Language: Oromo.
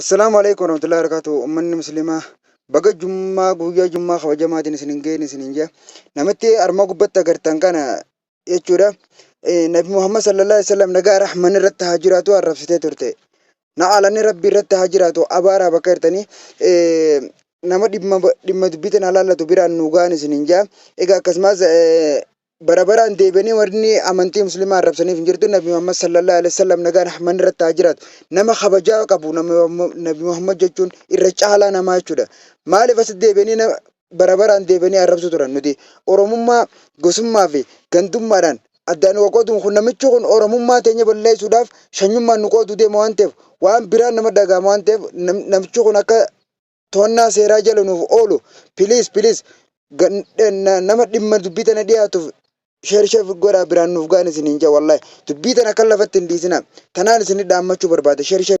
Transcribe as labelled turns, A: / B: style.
A: Assalaamu alaikum warahmatullahi wabarakatuh. Ummanni muslimaa baga jummaa guyyaa jummaa kabajamaatiin isin hin ga'in isin hin jaa. Namitti armaa gubbatti agartan kana jechuudha. Nabi Muhammad sallallahu alaihi wasallam nagaa rahman irratti haa jiraatu arrabsitee turte. Na alanni rabbi irratti haa jiraatu abaaraa bakka jirtanii nama dhimma dhimma dubbii tana laallatu biraan nu ga'an isin hin jaa. Egaa akkasumas bara baraan deebi'anii warri amantii muslimaa arrabsaniif hin jirtu. Nabi Muhammad sallallahu alaihi wasallam nagaan rahman irratti haa jiraatu. Nama kabajaa qabu Nabi Muhammad jechuun irra caalaa namaa jechuudha. Maaliif asitti deebi'anii bara baraan deebi'anii arrabsu turan? Nuti Oromummaa gosummaa fi gandummaadhaan addaan nu qoqqooduun kun, namichi kun Oromummaa teenya balleessuudhaaf shanyummaan nu qooduu deema waan ta'eef, waan biraan nama dhaga'ama waan ta'eef, namichi kun akka to'annaa seeraa jala nuuf oolu please, please, nama dhimma dubbii tana dhiyaatuuf share share godhaa biraan nuuf ga'an isiniin jaa. Wallahi dubbii tana kan lafatti hin dhiisina. Tanaan isin dhaammachuu barbaade. Share share.